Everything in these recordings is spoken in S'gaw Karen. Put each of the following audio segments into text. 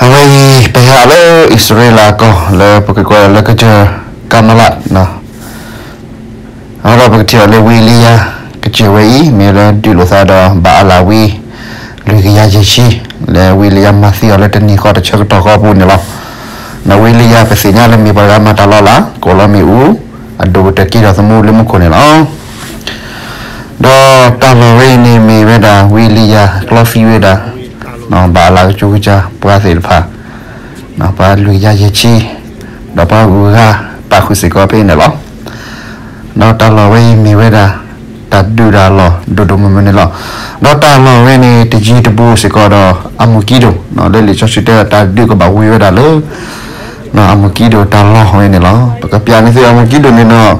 အဝဲအံၤ ပဟဲလၢအံၣ်စရ့လးကီၢ် လၢပကကွၢ်လၢကစၢၢ်ကၤမလး, အဃိဒီးပကထံၣ်အီၤလၢဝံအ့လံယၤ ကစၢၢ်ဝဲအံၤ မ့ၢ်လၢဒုးလိာ်သးဒီးဘၤအၤလးဝံ လွံၢ်ကယၤယဲၢ်ဆံ, လၢဝံအ့လံယၤမၤသံအီၤလၢတနံၤဃီတဆၢကတီၢ်ဃီအပူၤန့ၣ်လီၤ. ဒီးဝံအ့လံယၤ ပသ့ၣ်ညါလၢမ့ၢ်ပှၤဂၤမၤတၢ်လီၢ်လၢ် ကိးလီမ့ၣ်အူ အဒိၣ်ကတၢၢ်က့ၤဒီးသမူလၢမူခိၣ်န့ၣ်လီၤ. ဒီးတၢ်လီၢ်ဝဲအံၤန့ၣ်မ့ၢ်ဝဲဒၣ် ဝံအ့လံယၤကျီသံဝဲဒၣ် ဘၤအၤလးကၠိကစၢ်ပှၤသ့ၣ်တဖၣ်, ပှၤလွံၢ်ကယၤယဲၢ်ဆံ, ဒီးပှၤဂုၤဂၤပာ်ဃုာ်စ့ၢ်ကီးဖဲအံၤန့ၣ်လီၤ. ဒီးတၢ်လီၢ်ဝဲအံၤမ့ၢ်ဝဲဒၣ် တၢ်ဒုးတၢ်လီၢ်ဒိၣ်ဒိၣ်မုၢ်မုၢ်န့ၣ်လီၤ. ဒီးတၢ်လီၢ်ဝဲန့ၣ် တယံၤတဘူးစ့ၢ်ကီးဒီးအမူၤကံဒိၣ်, လၢလံာ်စီဆှံတဲတၢ်ဒုးကဘၣ်ဝံၤဝဲဒၣ်လၢ အမူၤကံဒိၣ်တၢ်လီၢ်ဝဲန့ၣ်လီၤ. ပကပျးန့ၢ်သုအမူၤကံဒိၣ်န့ၣ်ဒီး အိၣ်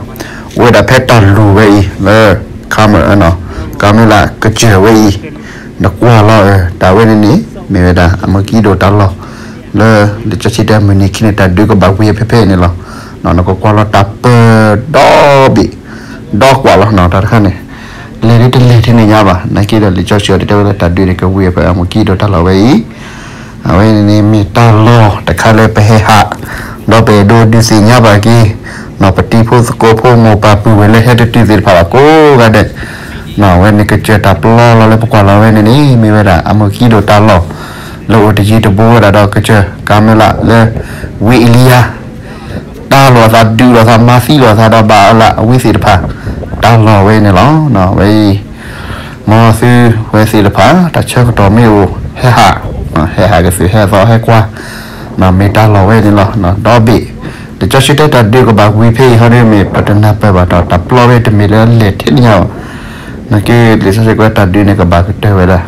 ဝဲဒၣ်ဖဲတၢ်လူၢ်ဝဲအံၤ လၢ Carmel, Carmel ကစၢၢ်ဝဲအံၤ, နကွၢ်လီၤ တၢ်ဝဲန့ၣ်န့ၣ် မ့ၢ်ဝဲဒၣ်အမူၤကံဒိၣ်တၢ်လီၢ် လၢလံာ်စီဆှံတဲမုၢ်နံၤခံန့ၣ် တၢ်ဒုးကဘၣ်ဝံၤဖဲဖဲအံၤန့ၣ်လီၤ. နကကွၢ်လီၤတၢ်ပၢၢ်ဒီဘ့ၣ် ဒီကွၢ်လီၤ တၢ်တခါန့ၣ် လဲၤဒ်တလဲၤထဲန့ၣ်ညါဘၣ်. နာ်က့ဒီးလံာ်စီဆှံအံၤတဲဝဲလၢတၢ်ဒုးန့ၣ် ကဝံၤဖဲအမူၤကံဒိၣ်တၢ်လီၢ်ဝဲအံၤ, အဝဲန့ၣ်န့ၣ်မ့ၢ်တၢ်လီၢ်တခါလၢပဟဲဟး, ဒီးပအဲၣ်ဒိးဒုးသ့ၣ်ညါဘၣ်က့ၤ ပတံၤဖိသကိးဖိမိၢ်ပၢ်ပုၢ်ဝဲၢ်လၢဟဲတတုၤသ့ၣ်တဖၣ်လီၤကိးဂၤဒဲး, အဝဲန့ၣ်ကစၢၢ်တၢ်ပျီလီၤလၢပကွၢ်လီၤဝဲန့ၣ်န့ၣ် မ့ၢ်ဝဲဒၣ်အမူၤကံဒိၣ်တၢ်လီၢ် လၢအိၣ်တယံၤတဘူးဝဲဒၣ်ဒီးကစၢၢ်ကၤမလးလၢ ဝံအ့လံယၤ တၢ်လိာ်အသးဒုးလိာ်သးမၤသံလိာ်သးဒီးဘၤအၤလးဝံသ့ၣ်တဖၣ် တၢ်လီၢ်ဝဲအံၤန့ၣ်လီၤ. ဝဲအံၤ မ်သုဝဲသ့ၣ်တဖၣ် တၢ်ဆၢကတီၢ်မ့ၢ်အိၣ် ဟဲဟး, ဟဲဟးကသုးဟဲသီဟဲကွၢ်, မ့ၢ်တၢ်လီၢ်ဝဲန့ၣ်လီၤ. ဒီဘ့ၣ် လံာ်စီဆှံတဲတၢ်ဒုးကဘၣ်ဝံၤဖဲအံၤဟီဒ်မ့ၢ် ပတနၢ်ပၢၢ်ဘၣ်ဒီးတၢ်ပျီဖဲတမ့ၢ်လၢအလဲၤထဲန့ၣ်ညါဘၣ်. နာ်က့လံာ်စီဆှံကွဲးတၢ်ဒုးန့ၣ် ကဘၣ်ကတၢၢ်ဝဲဒၣ်,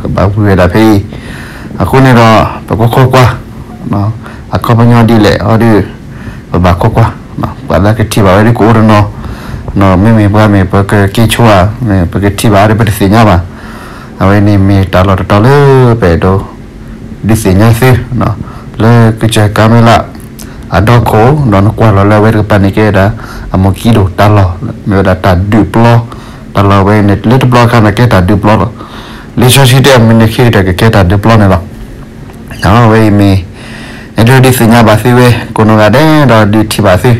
ကဘၣ်ဝံၤဝဲဒၣ်ဖဲအံၤ, အဃိန့ၣ်ဒီး ပကခိးကွၢ် အခီပညီဒ်လဲၣ်အီၤဒီး ပဘၣ်ခိးကွၢ်, ပှၤလၢကထံၣ်ဘၣ်ဝဲဒ်ကအိၣ်တနီၤ, မ့မ့ၢ်ပှၤမ့ၢ်ပကက့ၤဆိဧါ, ပကထံၣ်ဘၣ်ဒီးပတသ့ၣ်ညါဘၣ်. အဝဲန့ၣ်မ့ၢ်တၢ်လီၢ်တတီၤလၢပအဲၣ်ဒိး ဒုးသ့ၣ်ညါသု လၢကစၢၢ်ကၤမလး အဒီခိၣ် ဒီးနကွၢ်လီၤလၢအဝဲတကပၤန့ၣ်ကဲဝဲဒၣ် အမူၤကံဒိၣ်တၢ်လီၢ်, မ့ၢ်ဝဲဒၣ်တၢ်ဒုးပျီ, တၢ်လီၢ်ဝဲအံၤန့ၣ် လၢတဘျီအခါန့ၣ်ကဲတၢ်ဒုးပျီလီၤ. လံာ်စီဆှံတဲအမုၢ်နံၤခံကတၢၢ်ကကဲတၢ်ဒုးပျီန့ၣ်လီၤ. အဝဲအံၤမ့ၢ် အဲၣ်ဒိးဒုးသ့ၣ်ညါဘၣ်သုဝဲကိးနီၢ်ဂၤဒဲး ဒီးဒုးထံၣ်ဘၣ်သု,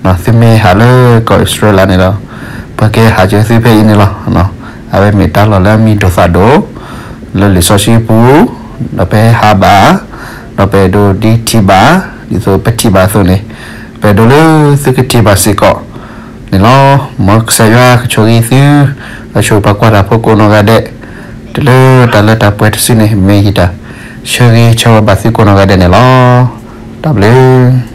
သုမ့ၢ်ဟးလၢကီၢ်အံၣ်စရ့လးန့ၣ်ဒီး ပှၤကဟးစၢၤသုဖဲအံၤန့ၣ်လီၤ. အဝဲမ့ၢ်တၢ်လီၢ်လၢအမံၤဒိၣ်သၣ်ဒိၣ် လၢလံာ်စီဆှံပူၤ, ဒီးပဟဲဟးဘၣ်, ဒီးပအဲၣ်ဒိးဒုးထံၣ်ဘၣ်, ဒ်သိးပထံၣ်ဘၣ်အသိးန့ၣ်, ပအဲၣ်ဒိးလၢသုကထံၣ်ဘၣ်စ့ၢ်ကီးန့ၣ်လီၤ. မ်ကစၢ်ယွၤကဆိၣ်ဂ့ၤသု, ဒီးဆိၣ်ဂ့ၤပှၤကွၢ်တၢ်ဖိကိးနီၢ်ဂၤဒဲး, တုၤလၢတၢ်လၢတၢ်ပှဲၤတစုန့ၣ် မ့ၢ်ယတၢ်ဆၢဂ့ၤဆၢဝါဘၣ်သုကိးနီၢ်ဂၤဒဲးန့ၣ်လီၤ. တၢ်ဘျုး